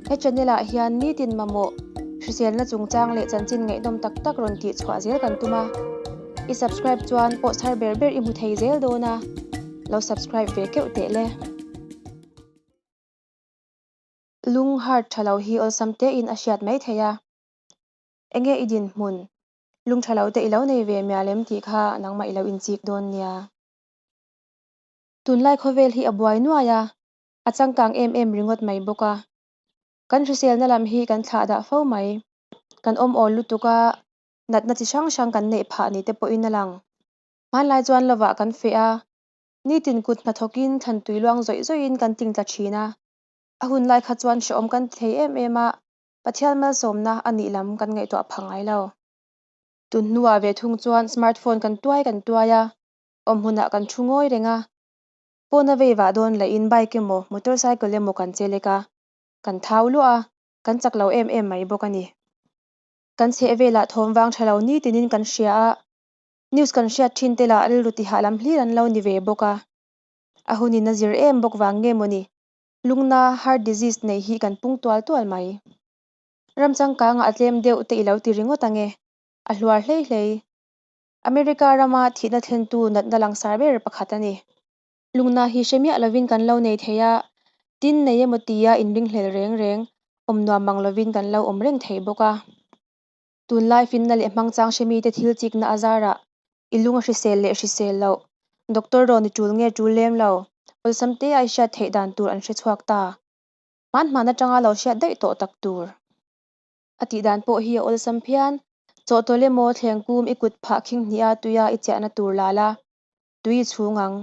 He channel ah hian nitin mamawh hriselna chungchang leh chanchin ngaihnawm tak tak rawn tih chhuah zel kan tum a. I subscribe chuan post thar ber ber i hmu thei zel dawn a, lo subscribe ve keuh teh le. Lung heart tha lo hi awlsam tein a hriat mai thei a. Enge i dinhmun? Lung tha lo te i lo nei ve mial em tih kha nangmah i lo inchik dawn nia. Tunlai khawvel hi a buai nuai a, a changkang em em ringawt mai bawk a. Kan hriselna lam hi kan thlah dah fo mai. Kan awm awl lutuk a, natna chi hrang hrang kan neih phah ni te pawhin a lang. Hmanlai chuan lovah kan feh a, nitin kut hnathawkin thlan tui luang zawih zawihin kan tingtla thin a. A hun lai kha chuan hrehawm kan ti thei em em a, Pathian malsawmna a nih lam kan ngaihtuah pha ngai lo. Tun hnuah ve thung chuan smartphone kan tuai kan tuai a, awmhmunah kan thu ngawi reng a, Pawn a vei vah dawn lahin bike emaw motorcycle emaw kan che lek a, kan thau luah a, kan chak lo em em mai bawk a ni. Kan chheh velah thawm vang tha lo nitinin kan hria a, news kan hriat thin te lah rilru tihah lam hlir an lo ni ve bawk a. A hunin a zir em bawk vang nge mawni, lungna, heart disease, nei hi kan pung tual tual mai. Ram changkangah a tlem deuh te i lo ti ringawt ange, a hluar hlei hlei. America rama thihna thlentu natna langsar ber pakhat a ni. Lungna hi hre miah lovin kan lo nei thei a, tin nei emaw tia inringhlel reng reng awm nuam mang lovin kan lo awm reng thei bawk a. Tunlai finna leh hmangchang hre mite thil chikna a zarah i lung a hrisel leh hrisel loh, doctor rawn i tul nge tul lem lo, awlsam te a i hriat theih dan tur an hre chhuak ta. Hmanhman atanga lo hriat daih tawh tak tur. A tih dan pawh hi a awlsam phian. Chawhtawlh emaw thleng kum i kut phah khing hnih a tuia i chiahna tur la la, tui i chhung ang.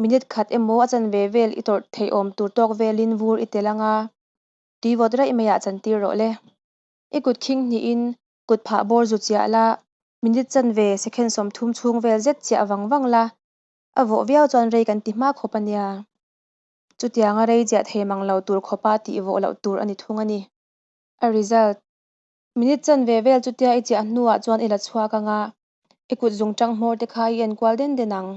Minute khat emaw a chanve vel i tawrh theih awm tur tawk velin vur i tel anga, tui vawt raih maiah chantir rawh le. I kut khing hnihin kut phah bawr zu chiah la, minute chanve second 30 chhung vel zet chiah vang vang la, a vawh viau chuan rei kan ti hma khawp a nia. Chutianga rei chiah thei mang lo tur khawpa tih vawh loh tur a ni thung a ni. A result, Minute chanve vel chutia i chiah hnuah chuan i la chhuak anga, i kut zung tang hmawr te kha i enkual den den ang.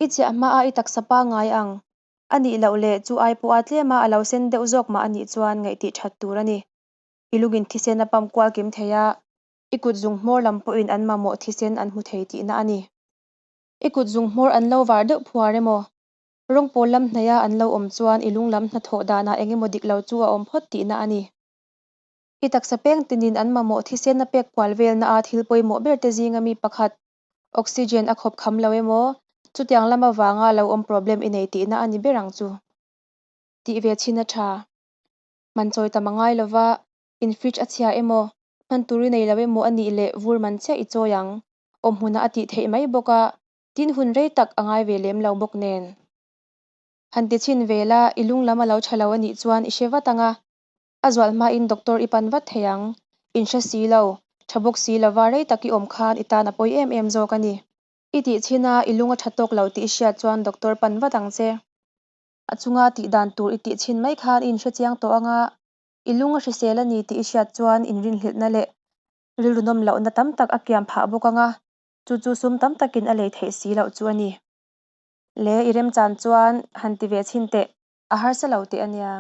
I chiah hmaa i taksa pangngai ang. A nih loh leh chu ai pawha tlema a lo sen deuh zawk mah a nih chuan ngaih tih that tur a ni. I lungin thisen a pump kual kim thei a, i kut zung hmawr lam pawhin an mamawh thisen an hmu thei tihna a ni. I kut zung hmawr an lo var deuh phuar emaw, Rawng pawl lam hnaia an lo awm chuan i lung lam hnathawh danah eng emaw dik lo chu a awm phawt tihna a ni. I taksa peng tinin an mamawh thisen a pek kual velna a thil pawimawh ber te zinga mi pakhat, oxygen a khawp kham lo emaw, chutiang lam avanga lo awm problem i nei tihna a ni ber ang chu. Tih ve chhin a tha. Man chawi tam a ngai lova, in fridge a chhia emaw, hman tur i nei lo emaw a nih leh vur man chiah i chawi ang. Awmhmunah a tih theih mai bawk a, Tin hun rei tak a ngai ve lem lo bawk nen. Han ti chhin ve la, i lung lam a lo tha lo a nih chuan i hre vat ang a. A zual hmain doctor i pan vat thei ang. In hre si lo, tha bawk si lova rei tak i awm khan i tan a pawi em em zawk a ni. I tih chhin a, i lung a tha tawk lo tih i hriat chuan doctor pan vat ang che. A chunga tih dan tur i tih chhin mai khan i inhre chiang tawh ang a, i lung a hrisel a ni tih i hriat chuan inrinhlelhna leh rilru nawm lohna tam tak a kiam phah bawk ang a. Chu chu sum tam takin a lei theih si loh chu a ni. Le i remchan chuan han ti ve chhin teh, a harsa lo teh a nia.